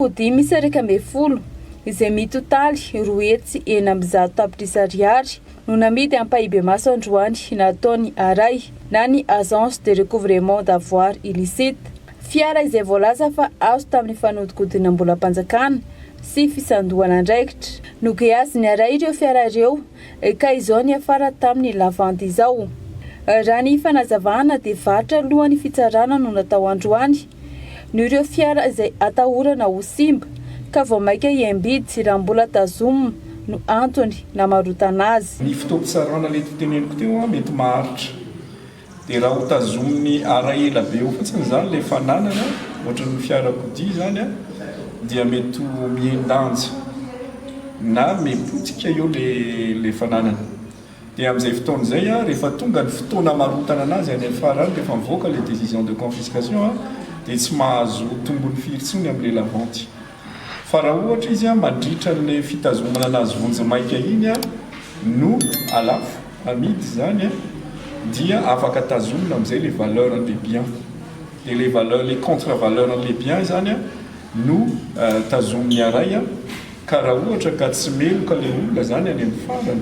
Fiarakodia miisa 11 izay mitotaly 106 tapitrisa ariary no namidy ampahibemaso androany nataon'ny ARAI na ny Agence de Recouvrement d'Avoirs Illicites. Fiara izay voalaza fa azo tamin'ny fanodikodinam-bolam-panjakana sy fisandohana andraikitra. Nogiazin'ny ARAI ireo fiara ireo ka izao niafara tamin'ny lavanty izao. Raha ny fanazavana dia varotra alohan'ny fitsarana no natao androany noho ireo fiara izay atahorana ho simba ka vao mainka hihem-bidy raha mbola tazomina no antony namarotana azy. Ny fotoam-pitsarana ilay teneniko teo mety maharitra. Dia raha ho tazomin'ny ara ela be eo fotsiny izany ilay fananana, ohatran'ny fiarakodia izany, dia mety ho mihen-danja na mipotika eo ilay fananana. Dia amin'izay fotoana izay, rehefa tonga ny fotoana hamarotana anazy any amin'ny farany, rehefa mivoaka ilay décision de confiscation, dia tsy mahazo tombony firy intsony amin'ilay la vente. Fa raha ohatra izy mandritra an'ilay fitazomana anazy vonjimaika iny no alafo, amidy izany, dia afaka tazomina amin'izay ilay valeur an'ilay bien. Dia ilay valeur, ilay contre valeur an'ilay bien izany no tazomin'ny aray. Ka raha ohatra ka tsy meloka ilay olona izany any amin'ny farany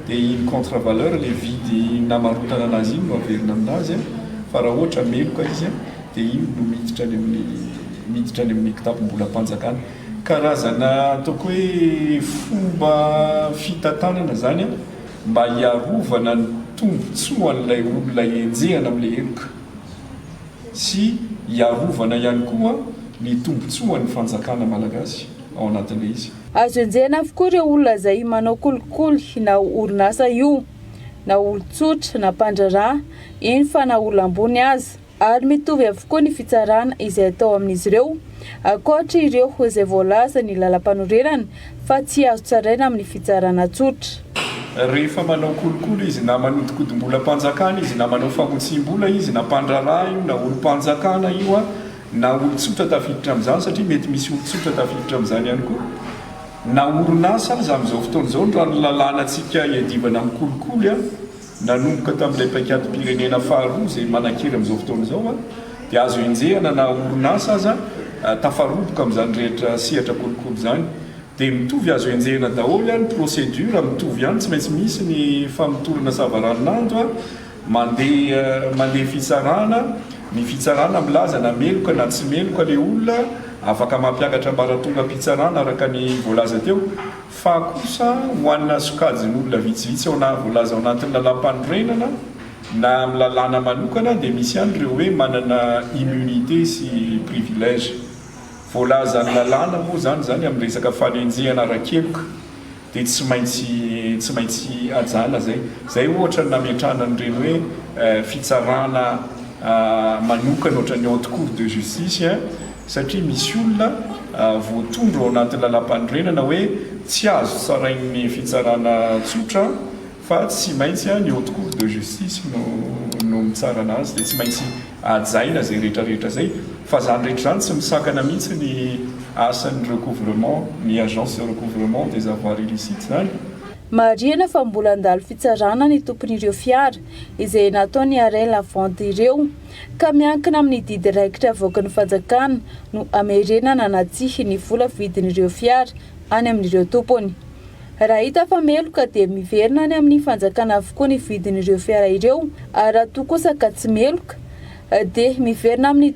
dia iny contre valeur ilay vidy namarotana anazy iny no averina aminazy fa raha ohatra meloka izy dia iny no miditra any amin'ny miditra any amin'ny kitapom-bolam-panjakana. Karazana ataoko hoe fomba fitantanana izany mba hiarovana ny tombontsoan'ilay olona enjehana amin'ilay heloka sy hiarovana ihany koa ny tombontsoan'ny fanjakana malagasy ao anatin'ilay izy. Azo enjehina avokoa ireo olona izay manao kolikoly na orinasa io na olon-tsotra na mpandraharaha, eny fa na olona ambony aza. Ary mitovy avokoa ny fitsarana izay atao amin'izy ireo, ankoatra ireo izay voalaza ny lalampanorenana fa tsy azo tsaraina amin'ny fitsarana tsotra. Rehefa manao kolikoly izy, na manodinkodim-bolam-panjakana izy, na manao famotsiam-bola izy, na mpandraharaha io, na olom-panjakana io, na olon-tsotra tafiditra amin'izany, satria mety misy olon-tsotra tafiditra amin'izany ihany koa, na orinasa aza amin'izao fotoana izao, raha ny lalànantsika iadivana amin'ny kolikoly, Nanomboka tamin'ilay paikadim-pirenena faharoa izay manan-kery amin'izao fotoana izao dia azo enjehina na orinasa aza tafaroboka amin'izany rehetra sehatra kolikoly izany. Dia mitovy azo enjehina daholo ny procédure mitovy ihany, tsy maintsy misy ny famotorana savaranonando, mandeha mandeha fitsarana, ny fitsarana milaza na meloka na tsy meloka ilay olona, afaka mampiakatra ambaratongam-pitsarana araka ny voalaza teo. Fa kosa ho ana sokajin'olona vitsivitsy ao na voalaza ao anatin'ny lalàmpanorenana na amin'ny lalàna manokana dia misy ihany ireo hoe manana immunité sy privilège. Voalazan'ny lalàna moa izany izany amin'ny resaka fanenjehana ara-keloka dia tsy maintsy tsy maintsy hajana izay. Izay ohatra no nametrahana an'ireny hoe fitsarana manokana ohatran'ny haute cour de justice satria misy olona voatondro ao anatin'ny lalàmpanorenana hoe tsy azo tsarain'ny fitsarana tsotra fa tsy maintsy ny haute cour de justice no no mitsara anazy dia tsy maintsy hajaina izay rehetra rehetra izay fa izany rehetra izany tsy misakana mihitsy ny asan'ny recouvrement ny agence de recouvrement des avoirs illicites izany. Marihana fa mbola handalo fitsarana ny tompon'ireo fiara izay nataon'ny arrêt la vente ireo ka miankina amin'ny didy raikitra avoakan'ny fanjakana no hamerenana na tsia ny vola vidin'ireo fiara any amin'ireo tompony. Raha hita fa meloka dia miverina any amin'ny fanjakana avokoa ny vidin'ireo fiara ireo ary raha toa kosa ka tsy meloka dia miverina amin'ny.